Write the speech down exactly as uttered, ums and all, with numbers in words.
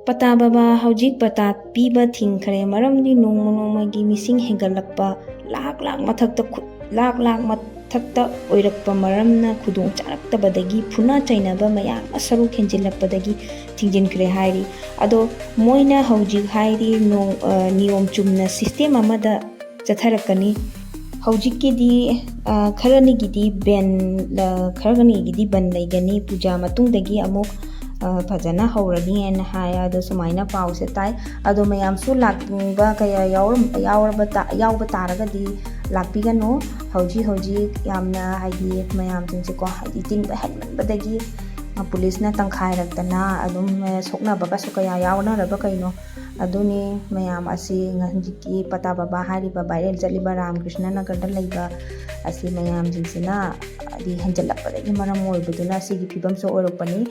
ꯄꯇꯥ ꯕꯕꯥ ꯍꯧꯖꯤꯛ ꯄꯇꯥ ꯄꯤꯕ ꯊꯤꯡꯈ꯭ꯔꯦ, ꯃꯔꯝꯗꯤ ꯅꯣꯡꯃ ꯅꯣꯡꯃꯒꯤ ꯃꯤꯁꯤꯡ ꯍꯦꯟꯒꯠꯂꯛꯄ, ꯂꯥꯛ ꯂꯥꯛ ꯃꯊꯛꯇ ꯈꯨ-, ꯂꯥꯛ ꯂꯥꯛ ꯃꯊꯛꯇ ꯑꯣꯏꯔꯛꯄ ꯃꯔꯝꯅ ꯈꯨꯗꯣꯡ ꯆꯥꯔꯛꯇꯕꯗꯒꯤ ꯐꯨꯅ ꯆꯩꯅꯕ ꯃꯌꯥꯝ ꯑꯃ ꯁꯔꯨꯛ ꯍꯦꯟꯖꯤꯜꯂꯛꯄꯗꯒꯤ ꯊꯤꯡꯖꯤꯟꯈ꯭ꯔꯦ ꯍꯥꯏꯔꯤ꯫ ꯑꯗꯣ ꯃꯣꯏꯅ ꯍꯧꯖꯤꯛ ꯍꯥꯏꯔꯤ ꯅꯣꯡ-, ꯑ, ꯅꯤꯌꯣꯝ ꯆꯨꯝꯅ system ꯑꯃꯗ ꯆꯠꯊꯔꯛꯀꯅꯤ꯫ ꯍꯧꯖꯤꯛꯀꯤꯗꯤ, ꯑ, ꯈꯔꯅꯤꯒꯤꯗꯤ ban, ꯑ, ꯈꯔꯅꯤꯒꯤꯗꯤ ꯕꯟ ꯂꯩꯒꯅꯤ, ꯄꯨꯖꯥ ꯃꯇꯨꯡꯗꯒꯤ ꯑꯃꯨꯛ, ꯑ, ꯐꯖꯅ ꯍꯧꯔꯅꯤ ꯍꯥꯏꯅ ꯍꯥꯏ꯫ ꯑꯗꯣ ꯁꯨꯃꯥꯏꯅ ꯄꯥꯎꯁꯦ ꯇꯥꯏ꯫ ꯑꯗꯣ ꯃꯌꯥꯝꯁꯨ ꯂꯥꯛꯅꯤꯡꯕ ꯀꯌꯥ ꯌꯥꯎꯔꯝ-, ꯌꯥꯎꯔꯕ ꯇꯥ-, ꯌꯥꯎꯕ ꯇꯥꯔꯒꯗꯤ ꯂꯥꯛꯄꯤꯒꯅꯨ꯫ ꯍꯧꯖꯤꯛ ꯍꯧꯖꯤꯛ ꯌꯥꯝꯅ ꯍꯥꯏꯗꯤ ꯃꯌꯥꯝꯁꯤꯡꯁꯦꯀꯣ ꯍꯥꯏꯗꯤ ꯆꯤꯟꯕ ꯍꯦꯟꯃꯟꯕꯗꯒꯤ, ꯑ, ꯄꯨꯂꯤꯁꯅ ꯇꯪꯈꯥꯏꯔꯛꯇꯅ ꯑꯗꯨꯝ, ꯑ, ꯁꯣꯛꯅꯕꯒꯁꯨ ꯀꯌꯥ ꯌꯥꯎꯅꯔꯕ ꯀꯩꯅꯣ꯫ ꯑꯗꯨꯅꯤ ꯃꯌꯥꯝ ꯑꯁꯤ ꯍꯧꯖꯤꯛꯀꯤ ꯄꯇꯥ ꯕꯕꯥ ꯍꯥꯏꯔꯤꯕ viral ꯆꯠꯂꯤꯕ ꯔꯥꯝꯀ꯭ꯔꯤꯁꯅ ꯅꯒꯔꯗ ꯂꯩꯕ ꯑꯁꯤ ꯃꯌꯥꯝꯁꯤꯡꯁꯤꯅ ꯍꯥꯏꯗꯤ ꯍꯦꯟꯖꯜꯂꯛꯄꯗꯒꯤ ꯃꯔꯝ ꯑꯣꯏꯕꯗꯨꯅ ꯁꯤꯒꯤ ꯐꯤꯕꯝꯁꯨ ꯑꯣꯏꯔꯛꯄꯅꯤ꯫